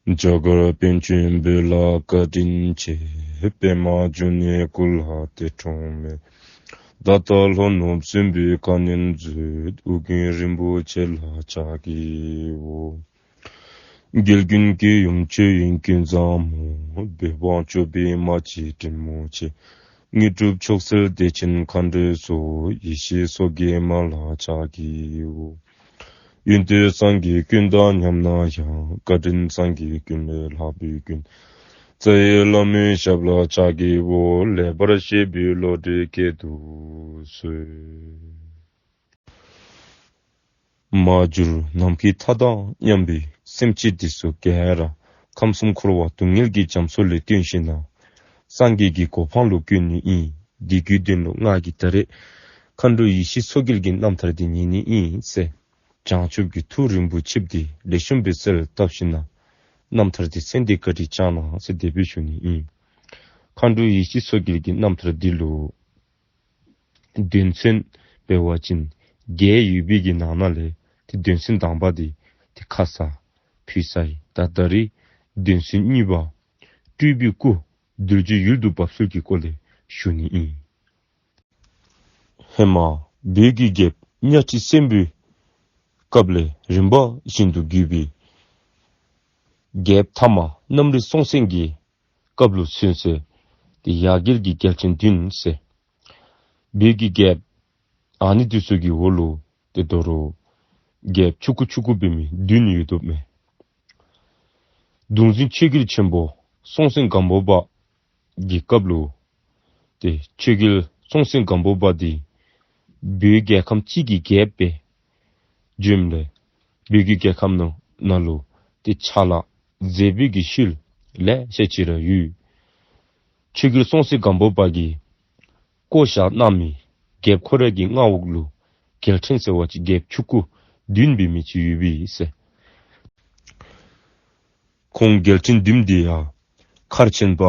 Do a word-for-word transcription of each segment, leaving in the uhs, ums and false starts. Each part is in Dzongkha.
རྒྱ་གར་པཎ་ཆེན་བོད་ལ་བཀའ་དྲིན་ཆེ། པདྨ་འབྱུང་གནས་སྐུ་ལ་འདས་འཁྲུངས་མེད། ད་ལྟ་ལྷོ་ནུབ་སྲིན་པོའི་བཀའ་ནན་མཛོད། ཨོ་རྒྱན་རིན་པོ་ཆེ་ལ་ཕྱག་བགྱིའོ། རྒྱལ་ཀུན་སྐྱོང་ཡུམ་ཆོས་དབྱིངས་ཀུན་བཟང་མོ། བོད་འབངས་སྐྱོབ་པའི་མ་གཅིག་དྲིན་མོ་ཆེ། དངོས་གྲུབ་མཆོག་སྩོལ་བདེ་ཆེན་མཁའ་འགྲོའི་གཙོ། ཡེ་ཤེས་མཚོ་རྒྱལ་མ་ལ་ཕྱག་བགྱིའོ། ཡོན་ཏན་སངས་རྒྱས་ཀུན་དང་མཉམ་ན་ཡང་། བཀའ་དྲིན་སངས་རྒྱས་ཀུན་ལས་ལྷག་པའི་མགོན། རྩ་བའི་བླ་མའི་ཞབས་ལ་ཕྱག་བགྱིའོ། ལེགས་པར་བཤད་པའི་བློ་གྲོས་བསྐྱེད་དུ་གསོལ། མ་གྱུར་ནམ་མཁའི་མཐའ་དང་མཉམ་པའི་སེམས་ཅན་འདི་ཚུ་ག་ར་ཁམས་གསུམ་འཁོར་བ་སྡུག་བསྔལ་གྱི་རྒྱ་མཚོ་ལས་བཏོན་ཞིནམ་ལས་སངས་རྒྱས་ཀྱི་གོ་འཕང་ལུ་བཀོད་ནི་ཨིན། འདི་གི་དོན་ལུ་ང་གིས་ད་རེས་མཁའ་འགྲོ་ཡེ་ཤེས་མཚོ་རྒྱལ་གྱི་རྣམ་ཐར་འདི་ཉན་ནི་ཨིན་ཟེར། བྱང་ཆུབ་ཀྱི་ཐུགས་རིན་པོ་ཆེ་འདི་ལེགས་ཤོམ་སྦེ་གསལ་བཏབ་ཞིནམ་ལས་རྣམ་ཐར་འདི་གསན་ཏེ་བཀའ་དྲིན་བསྐྱང་གནང་ཟེར་དེ་སྦེ་ཞུ་ནི་ཨིན། མཁའ་འགྲོ་ཡེ་ཤེས་མཚོ་རྒྱལ་གྱི་རྣམ་ཐར་འདི་ལུ་དོན་ཚན་འབད་བ་ཅིན་བརྒྱད་ཡོད་པའི་གི་ནང་ན་ལས་ཏེ་དོན་ཚན་དང་པ་འདི་ཏེ་ཁ་ཙ་ཕུལ་ཚར་ཡི། ད་ད་རེས་དོན་ཚན་གཉིས་པ་སྤྲུལ་པའི་སྐུ་རྡོ་རྗེ་ཡུལ་དུ་བབས་ཚུལ་གྱི་སྐོར་ལས་ཞུ་ནི་ཨིན། ཧེ་མ་བོད་ཀྱི་རྒྱལཔོ་གཉའ་ཁྲི་བཙན་པོའི་སྐབས་ལས་རིམ་པ་བཞིན་དུ་བརྒྱུད་པའི་རྒྱལཔོ་ཐ་མ་གནམ་རི་སྲོང་བཙན་གྱི་སྐབས་ལུ་ཚུན་ཚོད་ཏེ་ཡ་གྱལ་གྱི་རྒྱལ་ཕྲན་བདུན་ཟེར། བོད་ཀྱི་རྒྱལཔོ་ཨ་ནི་འདི་ཚུ་གི་འོག་ལུ་ཏེ་དོ་རུང་རྒྱལཔོ་ཆུང་ཀུ་ཆུང་ཀུ་འབད་མི་བདུན་ཡོདཔ་མས། གདུང་འཛིན་ཆོས་རྒྱལ་ཆེན་པོ་སྲོང་བཙན་སྒམ་པོ་པ་གི་སྐབས་ལུ་ཏེ་ཆོས་རྒྱལ་སྲོང་བཙན་སྒམ་པོ་པ་འདི་བོད་རྒྱལ་ཁམས་སྤྱི་གི་རྒྱལཔོ་སྦེ་བྱོནམ་ལས་བོད་ཀྱི་རྒྱལ་ཁམས་ནང་ན་ལུ་ཏེ་ཕྱག་ལཱ་མཛད་པའི་གི་ཤུལ་ལེ་ཤ་ཅིག་ར་ཡོད། ཆོས་རྒྱལ་སྲོང་བཙན་སྒམ་པོ་པ་གིས་བསྐོ་བཞག་གནང་མི་རྒྱལཔོ་ཁོ་རའི་གི་མངའ་འོག་ལུ་རྒྱལ་ཕྲན་ཟེར་བ་ཅིན་རྒྱལཔོ་ཆུང་ཀུ་བདུན་འབད་མི་ཅིག་ཡོད་པས་ཟེར། ཁོང་རྒྱལ་ཕྲན་བདུན་འདི་ཡང་མཁར་ཆེན་པ།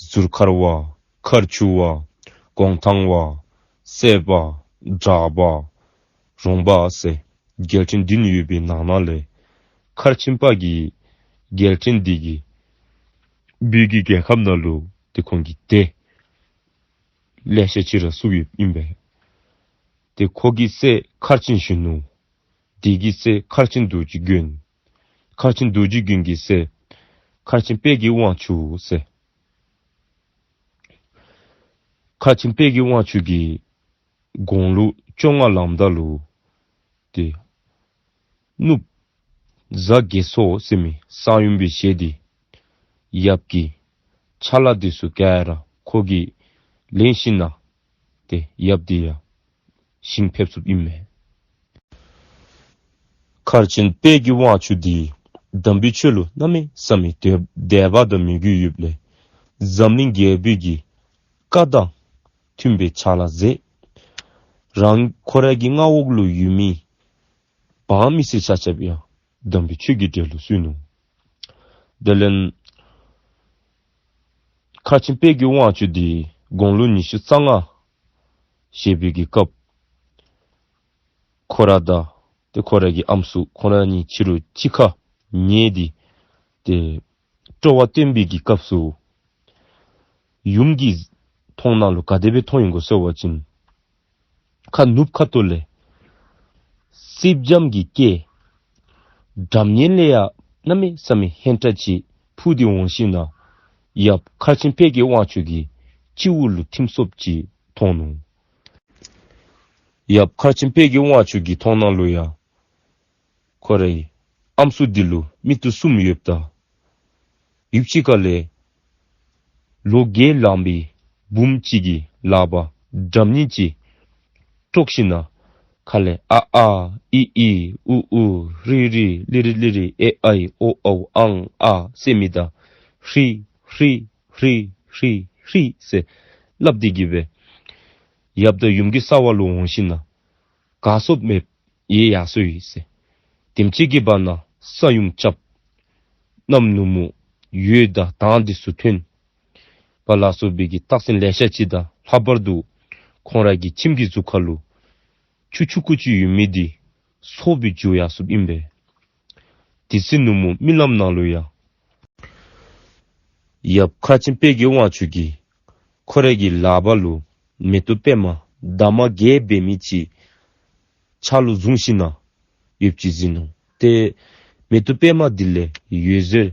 ཟུར་མཁར་བ། མཁར་ཆུང་བ། གོང་ཐང་བ། སྲས་པ། གྲགས་པ། རོང་པ་ཟེར་རྒྱལ་ཕྲན་བདུན་ཡོད་པའི་ནང་ན་ལས་མཁར་ཆེན་པ་གི་རྒྱལ་ཕྲན་འདི་གིས་བོད་ཀྱི་རྒྱལ་ཁམས་ནང་ལུ་ཏེ་ཁོང་གི་སྡེ་ལེ་ཤ་ཅིག་ར་བཙུགས་ཡོདཔ་ཨིན་པས། ཏེ་ཁོ་གི་སྲས་མཁར་ཆེན་གཞོན་ནུ། དེ་གི་སྲས་མཁར་ཆེན་རྡོ་རྗེ་མགོན། མཁར་ཆེན་རྡོ་རྗེ་མགོན་གྱི་སྲས་མཁར་ཆེན་དཔལ་གྱི་དབང་ཕྱུག་ཟེར། མཁར་ཆེན་དཔལ་གྱི་དབང་ཕྱུག་གིས་དགུང་ལོ་བཅོ་ལྔ་ལངམ་ད་ལུ་ཏེ་གནུབས་གཟའ་དགེ་ཚོགས་ཟེར་མི་གསང་ཡུམ་སྦེ་བཞེས་ཏེ་ཡབ་ཀྱི་ཕྱག་ལཱ་འདི་ཚུ་ག་ར་ཁོ་གིས་ལེན་ཞིནམ་ལས་ཏེ་ཡབ་འདི་ཡང་ཞིང་ཕེབས་སོཔ་ཨིན་མས། མཁར་ཆེན་དཔལ་གྱི་དབང་ཕྱུག་འདི་དམ་པའི་ཆོས་ལུ་གནམ་མེད་ས་མེད་དད་དད་པ་དང་མོས་གུས་ཡོདཔ་ལས་འཛམ་གླིང་རྒྱལ་པོའི་གི་བཀའ་དང་མཐུན་པའི་ཕྱག་ལཱ་མཛད། རང་ཁོ་རའི་གི་མངའ་འོག་ལུ་ཡོད་མི་འབངས་མི་སེར་ཆ་ཁྱབ་ཡང་དམ་པའི་ཆོས་ཀྱི་གྲལ་ལུ་བཙུགས་ནུག། དེ་ལས་མཁར་ཆེན་དཔལ་གྱི་དབང་ཕྱུག་འདི་དགུང་ལོ་ཉི་ཤུ་རྩ་ལྔ་བཞེས་པའི་གི་སྐབས་ཁོ་ར་དང་ཏེ་ཁོ་རའི་གི་ཨམ་སྲུ་ཁོང་ར་གཉིས་ཕྱི་རུ་གཅིག་ཁར་ཉལ་ཏེ་ཏེ་སྤྲོ་བ་སྟོན་པའི་གི་སྐབས་སུ་ཡུམ་གྱི་མཐོང་སྣང་ལུ་ག་དེ་སྦེ་མཐོང་ཡི་གོ་ཟེར་བ་ཅིན་ཁ་ནུབ་ཁ་ཐུག་ལས་སེར་སྦྱངམ་གྱི་སྐད་སྒྲ་སྙན་ལས་ཡང་གནམ་མེད་ས་མེད་ཧན་ཏྲ་ཅིག་འཕུར་ཏེ་འོང་ཞིནམ་ལས་ཡབ་མཁར་ཆེན་དཔལ་གྱི་དབང་ཕྱུག་གི་སྤྱི་བོ་ལུ་ཐིམ་སོཔ་ཅིག་མཐོང་ནུག། ཡབ་མཁར་ཆེན་དཔལ་གྱི་དབང་ཕྱུག་གི་མཐོང་སྣང་ལུ་ཡང་ཁོ་རའི་ཨམ་སྲུ་འདི་ལུ་མིག་ཏོ་གསུམ་ཡོདཔ་ད་ཡུདཔ་ཅིག་ཁ་ལས་ལོ་བརྒྱད་ལང་པའི་བུམོ་ཅིག་གི་ལག་པར་སྒྲ་སྙན་ཅིག་དཀྲོགས་ཞིནམ་ལས་ཁ་ལས་ཨ་ཨ་ཨི་ཨི་ཨུ་ཨུ་རི་རི་ལི་རི་ལི་རི་ཨེ་ཨའི་ཨོ་ཨོ་ཨང་ཨ་ཟེར་མི་དང་ཧྲི་ཧྲི་ཧྲི་ཧྲི་ཧྲི་ཟེར་སླབ་སྟེ་གི་སྦེ་ཡབ་དང་ཡུམ་གྱི་ས་བོན་ལུ་འོང་ཞིནམ་ལས་ག་སོཔ་མེདཔ་ཡལ་ཡར་སོ་ཡི་ཟེར། དེམ་ཅིག་གི་བར་ན་ས་ཡོམ་རྐྱབ། གནམ་ནུབ་མོ་འོད་དང་གྲང་འདི་ཚུ་ཐོན། པ་ལ་སོགས་པའི་གི་རྟགས་མཚན་ལེ་ཤ་ཅིག་དང་ལྷག་པར་དུ་ཁོང་ར་གི་ཁྱིམ་གྱི་གཟུགས་ཁ་ལུ་ཆུ་ཆུང་ཀུ་ཅིག་ཡོད་མི་འདི་སོ་སྦེ་འགྱུར་ཡར་སོཔ་ཨིན་པས། དེ་ཚེ་ནུབ་མོ་རྨི་ལམ་ནང་ལུ་ཡང་ ཡབ་མཁར་ཆེན་དཔལ་གྱི་དབང་ཕྱུག་གིས་ཁོ་རའི་གི་ལག་པ་ལུ་མེ་ཏོག་པདྨ་འདབ་མ་བརྒྱད་འབད་མི་ཅིག་ཕྱག་ལུ་བཟུང་ཞིནམ་ལས་ཡོདཔ་ཅིག་གཟིགས་ནུག། ཏེ་མེ་ཏོག་པདྨ་འདི་ལས་འོད་ཟེར་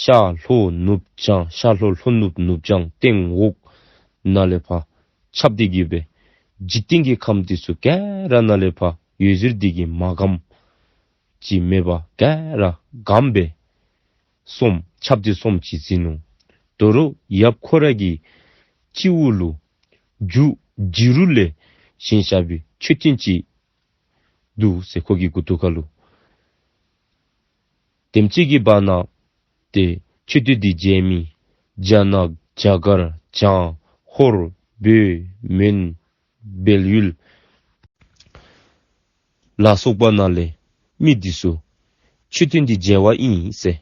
ཤར་ལྷོ་ནུབ་བྱང་ཤར་ལྷོ་ལྷོ་ནུབ་ནུབ་བྱང་སྟེང་འོག་ནང་ལས་ཕར་ཁྱབ་སྟེ་གི་སྦེ་འཇིག་རྟེན་གྱི་ཁམས་འདི་ཚུ་ག་ར་ནང་ལས་ཕར་འོད་ཟེར་འདི་གིས་མ་གངམ་ཅིག་མེད་པར་ག་ར་གངམ་སྦེ་སོངམ་ཁྱབ་སྟེ་སོངམ་ཅིག་གཟིགས་ནུག། དོ་རུང་ཡབ་ཁོ་རའི་གི་སྤྱི་བོ་ལུ་རྒྱུ་བྱི་རུ་ལས་བཞེངས་བཞག་པའི་མཆོད་རྟེན་ཅིག་འདུག་ཟེར། ཁོ་གི་མགུ་ཏོ་ཁ་ལུ། དེམ་ཅིག་གི་བར་ན་ཏེ་མཆོད་རྟེན་འདི་མཇལ་མི་རྒྱ་ནག་རྒྱ་གར་བྱང་ཧོར་བོད་མོན་བལ་ཡུལ་ལ་སོགས་པ་ནང་ལས་མི་འདི་ཚུ་མཆོད་རྟེན་འདི་མཇལ་བར་ཨིན་ཟེར་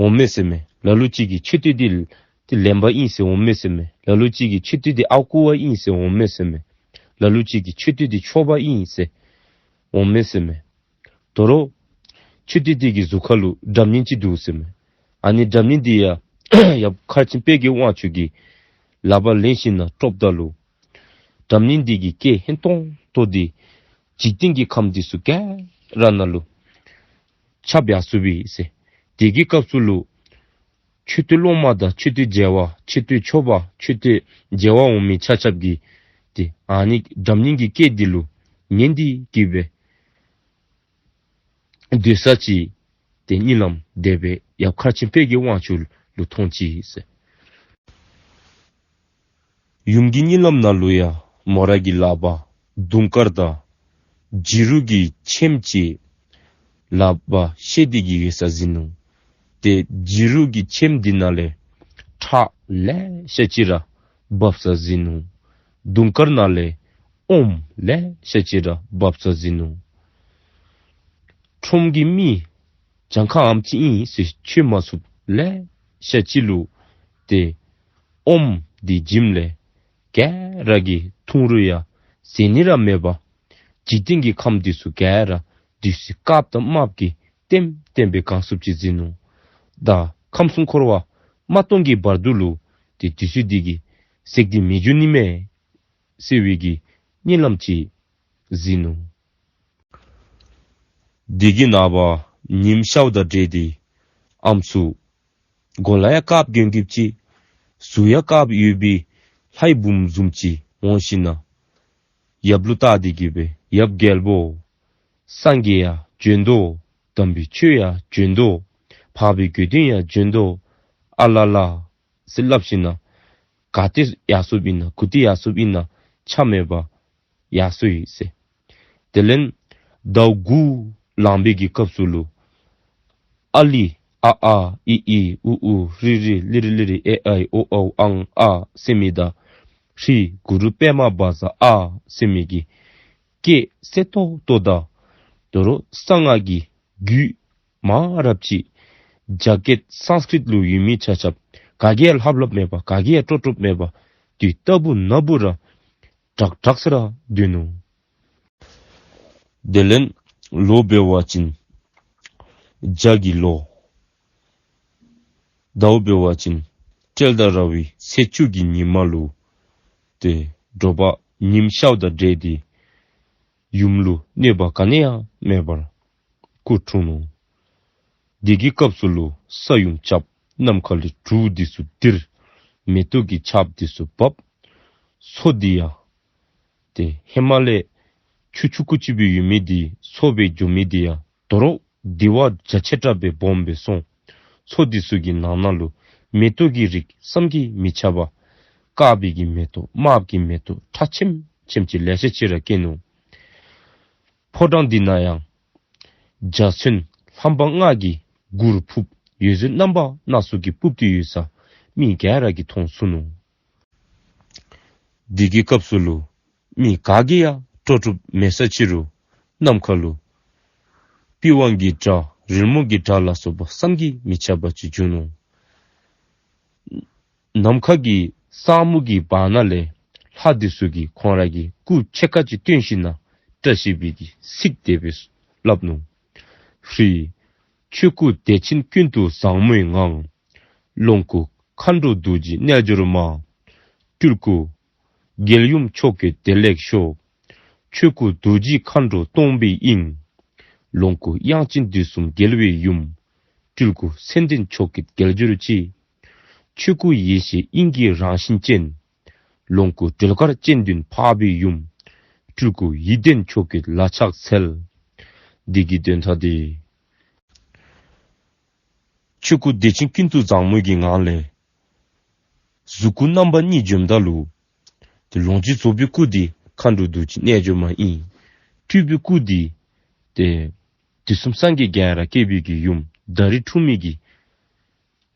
འོང་མས་ཟེར་མས། ལ་ལུ་ཅིག་གིས་མཆོད་རྟེན་འདི་ཏེ་ལེན་པར་ཨིན་ཟེར་འོང་མས་ཟེར་མས། ལ་ལུ་ཅིག་གིས་མཆོད་རྟེན་འདི་ཨརཝ་རྐུ་བར་ཨིན་ཟེར་འོང་མས་ཟེར་མས། ལ་ལུ་ཅིག་གིས་མཆོད་རྟེན་འདི་འཕྱོག་པར་ཨིན་ཟེར་འོང་མས་ཟེར་མས། དོ་རུང་མཆོད་རྟེན་འདི་གི་གཟུགས་ཁ་ལུ་སྒྲ་སྙན་ཅིག་འདུག་ཟེར་མས། ཨ་ནི་སྒྲ་སྙན་འདི་ཡང་ཡབ་མཁར་ཆེན་དཔལ་གྱི་དབང་ཕྱུག་གིས་ལག་པར་ལེན་ཞིནམ་ལས་དཀྲོགཔ་ད་ལུ་སྒྲ་སྙན་འདི་གི་སྐད་ཧན་ཏོང་ཏོ་འདི་འཇིག་རྟེན་གྱི་ཁམས་འདི་ཚུ་ག་ར་ནང་ལུ་ཁྱབ་ཡར་སོ་ཡི་ཟེར། དེ་གི་སྐབས་སུ་ལུ་མཆོད་རྟེན་སློབ་མ་དང་མཆོད་རྟེན་མཇལ་བར་མཆོད་རྟེན་འཕྱོག་པར་མཆོད་རྟེན་མཇལ་བར་འོང་མི་ཆ་ཁྱབ་ཀྱིས་ཏེ་ཨ་ནི་སྒྲ་སྙན་གྱི་སྐད་འདི་ལུ་ཉན་ཏེ་གི་སྦེ་སྡོད་ས་ཅིག་ཏེ་གཉིད་ལམ་དེ་སྦེ་ཡབ་མཁར་ཆེན་དཔལ་གྱི་དབང་ཕྱུག་ལུ་མཐོང་ཅི་ཟེར། ཡུམ་གྱི་གཉིད་ལམ་ནང་ལུ་ཡང་མོ་རའི་གི་ལག་པར་དུང་དཀར་དང་བྱི་རུ་གི་ཕྱེངམ་ཅིག་ལག་པར་བཤེད་དེ་གི་ཡོད་ས་གཟིགས་ནུག། ཏེ་བྱི་རུ་གི་ཕྱེངམ་འདི་ནང་ལས་ཁྲག་ལེ་ཤ་ཅིག་ར་འབབ་ས་གཟིགས་ནུག། དུང་དཀར་ནང་ལས་ཨོམ་ལེ་ཤ་ཅིག་ར་འབབ་ས་གཟིགས་ནུག། ཁྲོམ་གྱི་མི་གྱངས་ཁ་ཨ་ཙི་ཨིན་ཟེར་ཆོད་མ་ཚུགསཔ་ལེ་ཤ་ཅིག་ལུ་ཏེ་ཨོམ་འདི་བྱིནམ་ལས་ག་ར་གིས་འཐུང་རུང་ཡང་ཟད་ནི་ར་མེད་པར་འཇིག་རྟེན་གྱི་ཁམས་འདི་ཚུ་ག་ར་བདུད་རྩི་དཀརཔོ་དང་དམརཔོ་གིས་ལྟེམ་ལྟེམ་སྦེ་གང་སོངམ་ཅིག་གཟིགས་ནུག། ད་ཁམས་གསུམ་འཁོར་བ་མ་སྟོངས་ཀྱི་བར་དུ་ལུ་ཏེ་བདུད་རྩི་འདི་གིས་ཟད་དེ་མི་འགྱོ་ནི་མས་ཟེར་བའི་གི་གཉིད་ལམ་ཅིག་གཟིགས་ནུག། དེ་གི་ནངས་པ་ཉིམ་ཤརཝ་དང་འབྲེལ་ཏེ་ཨམ་སྲུ་མགོ་ལུ་ཡང་དཀརཔོ་གྱོན་གྱི་ཅིག་གཟུགས་ཡང་དཀརཔོ་ཡོད་པའི་ལྷའི་བུམོ་བཟུམ་ཅིག་འོང་ཞིནམ་ལས་ཡབ་ལུ་བལྟ་སྟེ་གི་སྦེ་ཡབ་རྒྱལ་པོ་སངས་རྒྱས་ཡང་བྱོན་དོ། དམ་པའི་ཆོས་ཡང་བྱོན་དོ། འཕགས་པའི་དགེ་འདུན་ཡང་བྱོན་དོ། ཨ་ལ་ལ་ཟེར་སླབ་ཞིནམ་ལས་ག་ཏེ་ཡར་སོངམ་ཨིན་ན་གུ་ཏེ་ཡར་སོངམ་ཨིན་ན་ཆ་མེད་པར་ཡར་སོ་ཡི་ཟེར། དེ་ལས་ཟླཝ་དགུ་ལང་པའི་གི་སྐབས་སུ་ལུ་ཨ་ལི་ཨ་ཨ་ཨི་ཨི་ཨུ་ཨུ་རི་རི་ལི་རི་ལི་རི་ཨེ་ཨའི་ཨོ་ཨོ་ཨང་ཨ་ཟེར་མི་དང་ཧྲཱིཿ་གུ་རུ་པདྨ་བཛྲ་ཨ་ཟེར་མི་གི་སྐད་གསལ་ཏོག་ཏོ་དང་དོ་རུང་གསང་སྔགས་ཀྱི་རྒྱུད་མང་རབས་ཅིག་རྒྱ་སྐད་སཾསྐྲྀཏ་ལུ་ཡོད་མི་ཆ་ཁྱབ་ག་གིས་ཡང་ལྷབ་ལྷབ་མེད་པར་ག་གིས་ཡང་དཀྲོག་དཀྲོགཔ་མེད་པར་དུས་རྟག་བུ་ན་བུ་ར་དྲག་དྲག་ས་ར་སྡོད་ནུག། དེ་ལས་ལོ་འབད་བ་ཅིན་བྱ་གི་ལོ། ཟླཝ་འབད་བ་ཅིན་སྤྲེལ་ཟླ་ར་བའི་ཚེས་བཅུ་གི་ཉིནམ་ལུ་ཏེ་དྲོ་པ་ཉིམ་ཤརཝ་དང་འབྲེལ་ཏེ་ཡུམ་ལུ་གནོད་པ་ག་ནི་ཡང་མེད་པར་སྐུ་འཁྲུངས་ནུག། དེ་གི་སྐབས་སུ་ལུ་ས་ཡོམ་རྐྱབ། ནམ་མཁའ་ལས་འབྲུག་འདི་ཚུ་ལྡིར། མེ་ཏོག་གི་ཆརཔ་འདི་ཚུ་འབབ། མཚོ་འདི་ཡང་ཏེ་ཧེ་མ་ལས་ཆུ་ཆུང་ཀུ་ཅིག་སྦེ་ཡོད་མི་འདི་མཚོ་སྦེ་འགྱོ་མི་འདི་ཡང་དོ་རུང་དེ་བ་རྒྱ་ཆེ་དྲགས་སྦེ་སྦོམ་སྦེ་སོང་། མཚོ་འདི་ཚུ་གི་ནང་ན་ལུ་མེ་ཏོག་གི་རིགས་བསམ་གྱིས་མི་ཁྱབ་པ་དཀརཔོ་གི་མེ་ཏོག་དམརཔོ་གི་མེ་ཏོག་ཁྲ་ཆེམ་ཆེམ་ཅིག་ལེ་ཤ་ཅིག་ར་སྐྱེས་ནུག། ཕོ་བྲང་འདི་ནང་ཡང་འཇའ་ཚོན་ལྷམ་པ་ལྔ་གིས་གུར་ཕུབ། འོད་ཟེར་རྣམ་པ་སྣ་ཚོགས་ཀྱིས་ཕུབ་སྟེ་ཡོད་ས་མི་ག་ར་གིས་མཐོང་ཚུགས་ནུག། དེ་གི་སྐབས་སུ་ལུ་མི་ག་གིས་ཡང་དཀྲོག་དཀྲོགཔ་མེད་ས་ཅིག་རུ་ནམ་མཁའ་ལུ་པི་ཝང་གི་སྒྲ་རོལ་མོ་གི་སྒྲ་ལ་སོགས་པ་བསམ་གྱིས་མི་ཁྱབ་པ་ཅིག་བྱུང་ནུག། ནམ་མཁའ་གི་སྲང་མོ་གི་བར་ན་ལས་ལྷ་འདི་ཚུ་གིས་ཁོང་ར་གི་སྐུ་ཕྱེད་ཀ་ཅིག་སྟོན་ཞིནམ་ལས་བཀྲ་ཤིས་པའི་གི་ཚིག་དེ་སྦེ་སླབ་ནུག། ཧྲཱིཿ། ཆོས་སྐུ་བདེ་ཆེན་ཀུན་ཏུ་བཟང་མོའི་ངང་། ལོངས་སྐུ་མཁའ་འགྲོ་རྡོ་རྗེ་རྣལ་འབྱོར་མ། སྤྲུལ་སྐུ་རྒྱལ་ཡུམ་མཆོག་གི་བདེ་ལེགས་ཤོག། ཆོས་སྐུ་རྡོ་རྗེ་མཁའ་འགྲོ་སྟོང་པའི་དབྱིངས། ལོངས་སྐུ་དབྱངས་ཅན་དུས་གསུམ་རྒྱལ་བའི་ཡུམ། སྤྲུལ་སྐུ་མཚན་ལྡན་མཆོག་གི་རྒྱལ་གྱུར་ཅིག། ཆོས་སྐུ་ཡེ་ཤེས་དབྱིངས་ཀྱི་རང་བཞིན་ཅན། ལོངས་སྐུ་སྒྲོལ་དཀར་སྤྱན་ལྡན་འཕགས་པའི་ཡུམ། སྤྲུལ་སྐུ་ཡིད་ལྡན་མཆོག་གི་ལག་ཕྱག་འཚལ། འདི་གི་དོན་དག་འདི། ཆོས་སྐུ་བདེ་ཆེན་ཀུན་ཏུ་བཟང་མོ་གི་ངང་ལས། གཟུགས་སྐུ་རྣམ་པ་གཉིས་བྱོནམ་ད་ལུ། ཏེ་ལོངས་སྤྱོད་རྫོགས་པའི་སྐུ་འདི་མཁའ་འགྲོ་རྡོ་རྗེ་རྣལ་འབྱོར་མ་ཨིན། སྤྲུལ་པའི་སྐུ་འདི། ཏེ་དུས་གསུམ་སངས་རྒྱས་རྒྱ་ར་བསྐལ་པའི་གི་ཡུམ་ད་རིས་འཁྲུངས་མི་གི་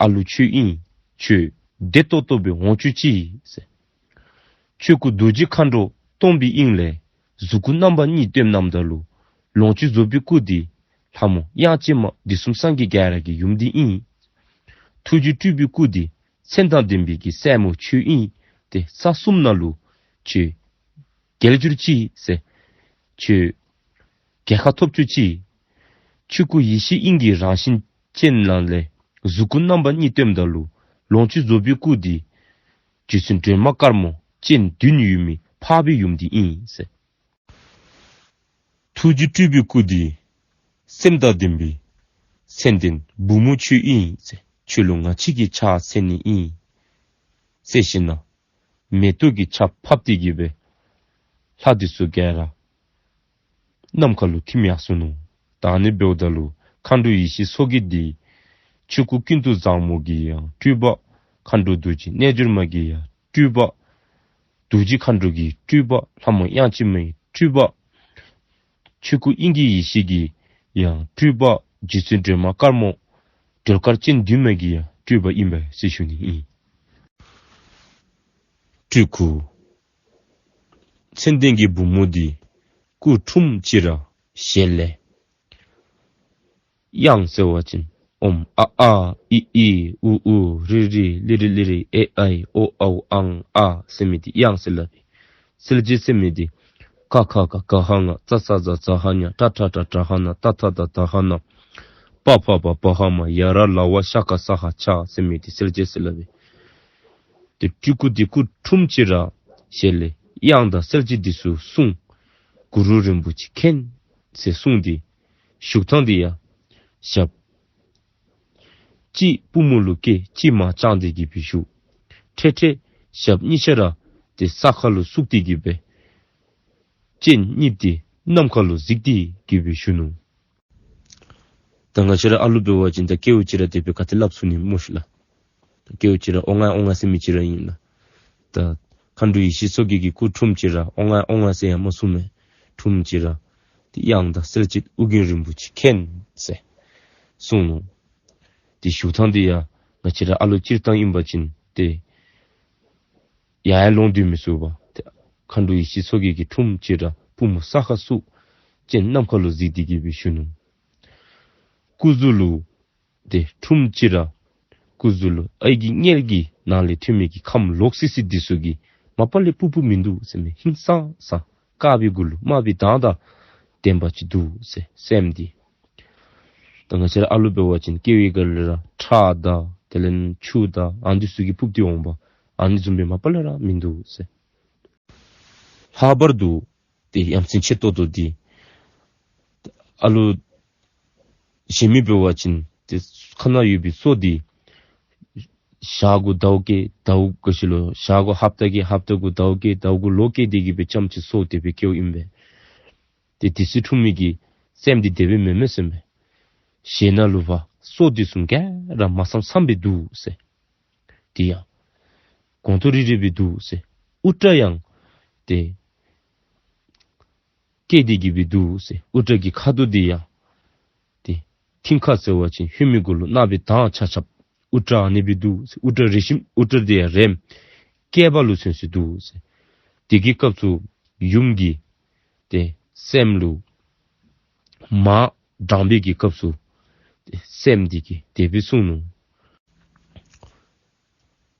ཨ་ལུ་ཁྱོད་ཨིན། ཁྱོད་བདེ་ཏོག་ཏོ་སྦེ་འོང་བཅུག་ཅིག་ཟེར། ཆོས་སྐུ་རྡོ་རྗེ་མཁའ་འགྲོ་སྟོང་པའི་དབྱིངས་ལས་གཟུགས་སྐུ་རྣམ་པ་གཉིས་སྟོནམ་ད་ལུ་ལོངས་སྤྱོད་རྫོགས་པའི་སྐུ་འདི་ལྷ་མོ་དབྱངས་ཅན་མ་དུས་གསུམ་སངས་རྒྱས་རྒྱ་ར་གི་ཡུམ་འདི་ཨིན། ཐུགས་རྗེ་སྤྲུལ་པའི་སྐུ་འདི་མཚན་དང་ལྡན་པའི་གི་སྲས་མོ་ཁྱོད་ཨིན། ཏེ་ས་གསུམ་ནང་ལུ་ཁྱོད་རྒྱལ་གྱུར་ཅིག་ཟེར། ཁྱོད་རྒྱལ་ཁ་ཐོབ་བཅུག་ཅིག། ཆོས་སྐུ་ཡེ་ཤེས་དབྱིངས་ཀྱི་རང་བཞིན་ཅན་ནང་ལས་གཟུགས་སྐུ་རྣམ་པ་གཉིས་སྟོནམ་ད་ལུ་ལོངས་སྤྱོད་རྫོགས་པའི་སྐུ་འདི་རྗེ་བཙུན་སྒྲོལ་མ་དཀར་མོ་སྤྱན་བདུན་ཡོད་མི་འཕགས་པའི་ཡུམ་འདི་ཨིན་ཟེར། ཐུགས་རྗེ་སྤྲུལ་པའི་སྐུ་འདི་སེམས་དང་ལྡན་པའི་མཚན་ལྡན་བུ་མོ་ཁྱོད་ཨིན་ཟེར། ཁྱོད་ལུ་ང་བཅས་ཀྱིས་ཕྱག་འཚལ་ནི་ཨིན་ཟེར་ཞིནམ་ལས་མེ་ཏོག་གི་ཆརཔ་ཕབ་སྟེ་གི་སྦེ་ལྷ་འདི་ཚུ་ག་ར་ནམ་མཁའ་ལུ་ཐིམ་ཡར་སོ་ནུག། ད་ཨ་ནི་འབདཝ་ད་ལུ་མཁའ་འགྲོ་ཡེ་ཤེས་མཚོ་རྒྱལ་འདི་ཆོས་སྐུ་ཀུན་ཏུ་བཟང་མོ་གི་ཡང་སྤྲུལ་པ། མཁའ་འགྲོ་རྡོ་རྗེ་རྣལ་འབྱོར་མ་གི་ཡང་སྤྲུལ་པ། རྡོ་རྗེ་མཁའ་འགྲོ་གི་སྤྲུལ་པ། ལྷ་མོ་དབྱངས་ཅན་མའི་སྤྲུལ་པ། ཆོས་སྐུ་དབྱིངས་ཀྱི་ཡེ་ཤེས་ཀྱི་ཡང་སྤྲུལ་པ། རྗེ་བཙུན་སྒྲོལ་མ་དཀར་མོ་སྒྲོལ་དཀར་སྤྱན་བདུན་མ་གི་ཡང་སྤྲུལ་པ་ཨིན་པས་ཟེར་ཞུ་ནི་ཨིན། སྤྲུལ་སྐུ་མཚན་ལྡན་གྱི་བུ་མོ་འདི་སྐུ་འཁྲུངསམ་ཅིག་ར་ཞལ་ལས། དབྱངས་ཟེར་བ་ཅིན་ཨོཾ་ཨ་ཨཱ་ཨི་ཨི་ཨུ་ཨུ་རི་རི་ལི་རི་ལི་རི་ཨེ་ཨའི་ཨོ་ཨའུ་ཨང་ཨ་ཟེར་མི་འདི་དབྱངས་ཟེར་སླབ་ཨིན། གསལ་བྱེད་ཟེར་མི་འདི་ཀ་ཁ་ག་ག་ཧ་ང་ཙ་ཚ་ཛ་ཛ་ཧ་ཉ་ཏ་ཏྲ་ཏྲ་ཏྲ་ཧ་ན་ཏ་ཐ་ད་ད་ཧ་ན་པ་ཕ་བ་བ་ཧ་མ་ཡ་ར་ལ་བ་ཤ་ཀ་ས་ཧ་ཆ་ཟེར་མི་འདི་གསལ་བྱེད་ཟེར་སླབ་ཨིན། ཏེ་སྤྲུལ་སྐུ་འདི་སྐུ་འཁྲུངསམ་ཅིག་ར་ཞལ་ལས་དབྱངས་དང་གསལ་བྱེད་འདི་ཚུ་གསུངས། གུ་རུ་རིན་པོ་ཆེ་མཁྱེན་ཟེར་གསུངས་ཏེ་བཞུགས་ཐངས་འདི་ཡང་ཞབས་གཅིག་པུས་མོ་ལུ་བཀལ། གཅིག་མར་དཔྱངས་ཏེ་གི་སྦེ་བཞུགས། འཕྲལ་འཕྲལ་ཞབས་གཉིས་ཆ་ར་ཏེ་ས་ཁ་ལུ་བཙུགས་ཏེ་གི་སྦེ་སྤྱན་གཉིས་འདི་ནམ་མཁའ་ལུ་གཟིགས་ཏེ་གི་སྦེ་བཞུགས་ནུག། ད་ང་བཅས་ར་ཨ་ལུ་འབད་བ་ཅིན་ད་སྐྱེཝ་ཅིག་ར་དེ་སྦེ་ག་ཏེ་སླབ་ཚུགས་ནི་སྨོ་ཤིག་ལགས། ད་སྐྱེཝ་ཅིག་ར་ཨོ་ང་ཨོ་ང་ཟེར་མི་ཅིག་ར་ཨིན་ལགས། ད་མཁའ་འགྲོ་ཡེ་ཤེས་མཚོ་རྒྱལ་གྱི་སྐུ་འཁྲུངསམ་ཅིག་ར་ཨོ་ང་ཨོ་ང་ཟེར་ཡང་མ་གསུངས་མས། འཁྲུངསམ་ཅིག་ར་ཏེ་དབྱངས་དང་གསལ་བྱེད་ཨོ་རྒྱན་རིན་པོ་ཆེ་མཁྱེན་ཟེར་གསུངས་ནུག། ཏེ་བཞུགས་ཐངས་འདི་ཡང་ང་བཅས་ར་ཨ་ལུ་སྤྱིར་བཏང་ཨིན་པ་ཅིན་ཏེ་ཡར་ཡར་ལོང་སྡོད་མི་ཚུགས་པས། ཏེ་མཁའ་འགྲོ་ཡེ་ཤེས་མཚོ་རྒྱལ་གྱི་འཁྲུངསམ་ཅིག་ར་པུས་མོ་ས་ཁར་བཙུགས། སྤྱན་ནམ་མཁའ་ལུ་གཟིགས་ཏེ་གི་སྦེ་བཞུགས་ནུག། སྐུ་གཟུགས་ལུ་ཏེ་འཁྲུངསམ་ཅིག་ར་སྐུ་གཟུགས་ལུ་ཨའི་གི་མངལ་གྱི་ནང་ལས་ཐོན་མི་གི་ཁམས་ལོག་སི་སི་འདི་ཚུ་གིས་མ་པ་ལས་སྤུབ་སྤུབ་མིན་འདུག་ཟེར་མས། ཧིང་སངས་ས་དཀར་པོའི་གུ་ལུ་དམར་པོའི་མདངས་དང་ལྡན་པ་ཅིག་འདུག་ཟེར་སེམས་འདི། ད་ང་བཅས་ར་ཨ་ལུ་འབད་བ་ཅིན་སྐྱེ་བའི་སྒང་ལས་ར་ཁྲག་དང་དེ་ལས་ཆུ་དང་ཨ་ནི་ཚུ་གིས་སྤུབ་སྟེ་འོང་པས། ཨ་ནི་བཟུམ་སྦེ་མ་པ་ལས་ར་མིན་འདུག་ཟེར། ལྷག་པར་དུ་ཏེ་ཡ་མཚན་ཆེ་ཏོག་ཏོ་འདི་ཨ་ལུ་གཞན་མི་འབད་བ་ཅིན་ཏེ་ཁ་ནང་ཡོད་པའི་སོ་འདི་ཞག་དགུ་ཟླཝ་བརྒྱད་ཟླཝ་ག་ཅི་ལོ་ཞག་དགུ་ཧབ་ཏ་བརྒྱད་ཧབ་ཏ་དགུ་ཟླཝ་བརྒྱད་ཟླཝ་དགུ་ལོ་བརྒྱད་དེ་གི་སྦེ་ཙམ་ཅིག་སོ་དེ་སྦེ་སྐྱེཝ་ཨིན་པས། ཏེ་དེ་ཚེ་འཁྲུངས་མི་གི་སེམས་འདི་དེ་སྦེ་མེན་མས་ཟེར་མས། ཞེ་ན་ལུ་ཕར་སོ་འདི་བཟུམ་ག་ར་མ་ཚངམ་ཚངམ་སྦེ་འདུག་ཟེར། དེ་ཡང་གོང་དུ་རི་རི་སྦེ་འདུག་ཟེར། དབུ་སྐྲ་ཡང་ཏེ་སྐྱེས་ཏེ་གི་སྦེ་འདུག་ཟེར། དབུ་སྐྲ་གི་ཁ་དོག་འདི་ཡང་ཏེ་མཐིང་ཁ་ཟེར་བ་ཅིན་ཧོནམོ་གུ་ལུ་གནག་པོའི་མདངས་ཆགས་ཆགསཔ། དབུ་སྐྲ་ཨ་ནི་སྦེ་འདུག་ཟེར། དབུ་སྐྲ་རེ་ཞིམ་དབུ་སྐྲ་འདི་ཡང་རེམ་སྐྱེས་པ་ལུ་ཚུན་ཚོད་འདུག་ཟེར། དེ་གི་སྐབས་སུ་ཡུམ་གྱིས་ཏེ་སེམས་ལུ་མ་དྲངས་པའི་གི་སྐབས་སུ་ཏེ་སེམས་འདི་གིས་དེ་སྦེ་གསུངས་ནུག།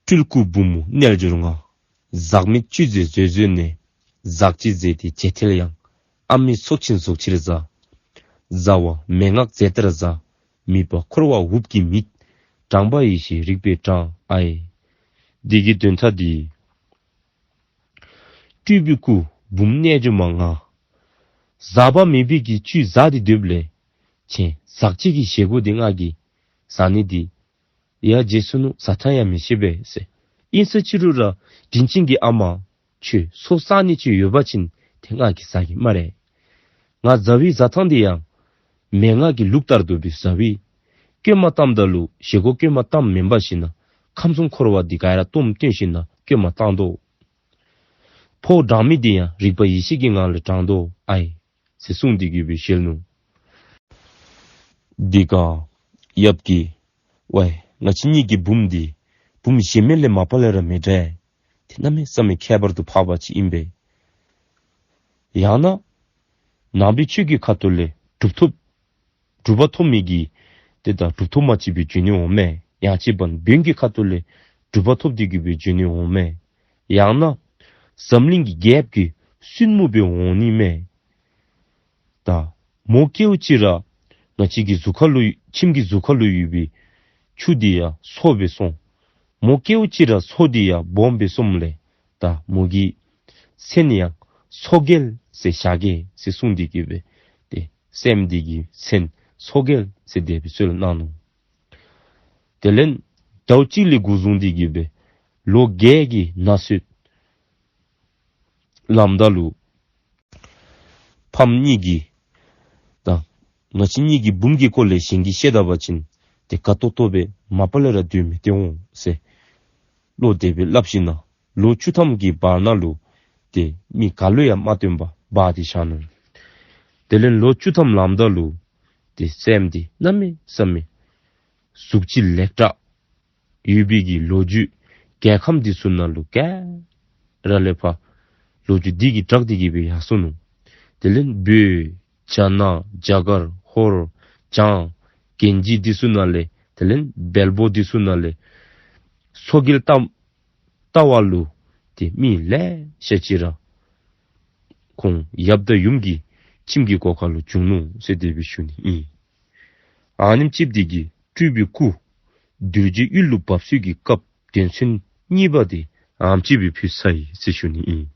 སྤྲུལ་སྐུ་བུ་མོ་རྣལ་འབྱོར་མངའ། ཟག་མེད་བཅུད་རྫས་བཟོད་བཟོད་ནས། ཟག་བཅས་རྫས་ཏེ་བྱེད་ཐལ་ཡང་། ཨ་མྲའི་ཚོགས་ཆེན་རྫོགས་ཕྱིར་བཟའ། བཟའ་བ་མན་ངག་རྫས་ལྟར་བཟའ། མིད་པ་འཁོར་བ་འུབ་ཀྱིས་མིད། དྲང་པ་ཡེ་ཤེས་རིག་པའི་གྲངས་ཨའི། འདི་གི་དོན་དག་འདི། སྤྲུལ་པའི་སྐུ་འབུམ་རྣལ་འབྱོར་མ་ང་། ཟག་པ་མེད་པའི་གི་བཅུད་ཟ་སྟེ་སྡོདཔ་ལས། ཁྱེད་ཟག་བཅས་ཀྱི་བཞེས་སྒོ་འདི་ང་གིས་ཟ་ནི་འདི་ཡར་རྗེས་སུ་ནུ་ཟ་ཐངས་ཡང་མི་ཤེས་པས་ཟེར། ཨིན་ས་ཅི་རུང་ར་དྲིན་ཅན་གྱི་ཨ་མ་ཁྱོད་སོ་བསག་ནི་ཅིག་ཡོད་པ་ཅིན་དེ་ང་གིས་ཟ་གི་སྨ་རེ། ང་ཟ་བའི་ཟ་ཐངས་འདི་ཡང་མན་ངག་གི་ལུགས་ལྟར་དུ་སྦེ་ཟ་བའི། བསྐོལ་མ་བཏངམ་ད་ལུ་བཞེས་སྒོ་བསྐོལ་མ་བཏངམ་མེན་པར་ཞིན་ན་ཁམས་གསུམ་འཁོར་བ་འདི་ག་ར་སྟོངམ་སྟོན་ཞིན་ན་བསྐོལ་མ་བཏང་དོ། ཕོཝ་དྲང་མི་འདི་ཡང་རིག་པ་ཡེ་ཤེས་ཀྱི་ངང་ལས་དྲང་དོ་ཨའི། ཟེར་གསུངས་ཏེ་གི་སྦེ་བཞེས་ནུག། འདི་ག་ཡབ་ཀྱིས་ཝའི་ང་བཅས་གཉིས་ཀྱི་འབུམ་འདི་འབུམ་གཞན་མི་ལས་མ་པ་ལས་ར་མི་འདྲ། དེ་གནམ་མེད་ས་མེད་ཁྱད་པར་དུ་འཕགས་པ་ཅིག་ཨིན་པས། ཡང་ན་ནང་པའི་ཆོས་ཀྱི་ཁ་ཐུག་ལས་གྲུབ་ཐོབ་གྲུབ་པ་ཐོབ་མི་གི་དེ་དང་གྲུབ་ཐོབ་མ་ཅིག་སྦེ་བྱོན་ནི་འོང་མས། ཡང་ཅིན་བོན་གྱི་ཁ་ཐུག་ལས་གྲུབ་པ་ཐོབ་སྟེ་གི་སྦེ་བྱོན་ནི་འོང་མས། ཡང་ན་འཛམ་གླིང་གི་རྒྱལཔོ་གི་བཙུན་མོ་སྦེ་འོང་ནི་མས། ད་མོ་སྐྱེཝ་ཅིག་ར་ང་བཅས་ཀྱི་གཟུགས་ཁ་ལུ་ཁྱིམ་གྱི་གཟུགས་ཁ་ལུ་ཡོད་པའི་ཆུ་འདི་ཡང་མཚོ་སྦེ་སོང་། མོ་སྐྱེཝ་ཅིག་ར་མཚོ་འདི་ཡང་སྦོམ་སྦེ་སོངམ་ལས་ད་མོ་གི་མཚན་ཡང་མཚོ་རྒྱལ་ཟེར་བཞག་གེ་ཟེར་གསུངས་ཏེ་གི་སྦེ་ཏེ་སྲསམོ་འདི་གི་མཚན་མཚོ་རྒྱལ་ཟེར་དེ་སྦེ་གསོལ་གནང་ནུག། དེ་ལས་ཟླཝ་གཅིག་ལས་འགོ་བཟུང་སྟེ་གི་སྦེ་ལོ་བརྒྱད་ཀྱི་ན་ཚོད་ལངམ་ད་ལུ་ཕམ་གཉིས་ཀྱིས་ད་ང་བཅས་གཉིས་ཀྱི་འབུམ་གྱི་སྐོར་ལས་གཞན་གྱིས་བཤད་ད་པ་ཅིན་ཏེ་དགའ་ཏོག་ཏོ་སྦེ་མ་པ་ལས་ར་སྡོད་མི་སྟེར་འོང་ཟེར་བློ་དེ་སྦེ་སླབ་ཞིན་ན་ལོ་བཅུ་ཐམ་གྱི་བར་ན་ལུ་ཏེ་མི་ག་ལུ་ཡང་མ་སྟོན་པར་སྦ་སྟེ་བཞག་ནུག། དེ་ལས་ལོ་བཅུ་ཐམ་ལངམ་ད་ལུ་ཏེ་སྲསམོ་འདི་གནམ་མེད་ས་མེད་གཟུགས་བྱད་ལེགས་དྲགས་ཡོད་པའི་གི་ལོ་རྒྱུས་རྒྱལ་ཁམས་འདི་ཚུ་ནང་ལུ་ག་ར་ལས་ཕར་ལོ་རྒྱུས་འདི་གིས་གྲགས་ཏེ་གི་སྦེ་ཡར་སོ་ནུག། དེ་ལས་བོད་རྒྱ་ནག་རྒྱ་གར་ཧོར་བྱང་གན་ཇི་འདི་ཚུ་ནང་ལས་དེ་ལས་བལ་པོ་འདི་ཚུ་ནང་ལས་མཚོ་རྒྱལ་བལྟ་བལྟ་བ་ལུ་ཏེ་མི་ལེ་ཤ་ཅིག་ར་ཁོང་ཡབ་དང་ཡུམ་གྱི་ཁྱིམ་གྱི་སྒོ་ཁ་ལུ་བྱོན་ནུག་ཟེར་དེ་སྦེ་ཞུ་ནི་ཨིན། ཨ་ནེམ་ཅིག་འདི་གིས་སྤྲུལ་པའི་སྐུ་རྡོ་རྗེ་ཡུལ་ལུ་བབས་ཚུལ་གྱི་སྐབས་དོན་ཚན་གཉིས་པ་འདི་ཨ་ནེམ་ཅིག་སྦེ་ཕུལ་ཚར་ཡི་ཟེར་ཞུ་ནི་ཨིན།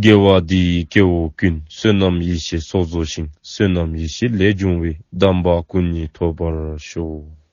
དགེ་བ་འདི་ཡིས་སྐྱེ་བོ་ཀུན། བསོད་ནམས་ཡེ་ཤེས་ཚོགས་རྫོགས་ཤིང་། བསོད་ནམས་ཡེ་ཤེས་ལས་བྱུང་བའི། དམ་པ་སྐུ་གཉིས་ཐོབ་པར་ཤོག།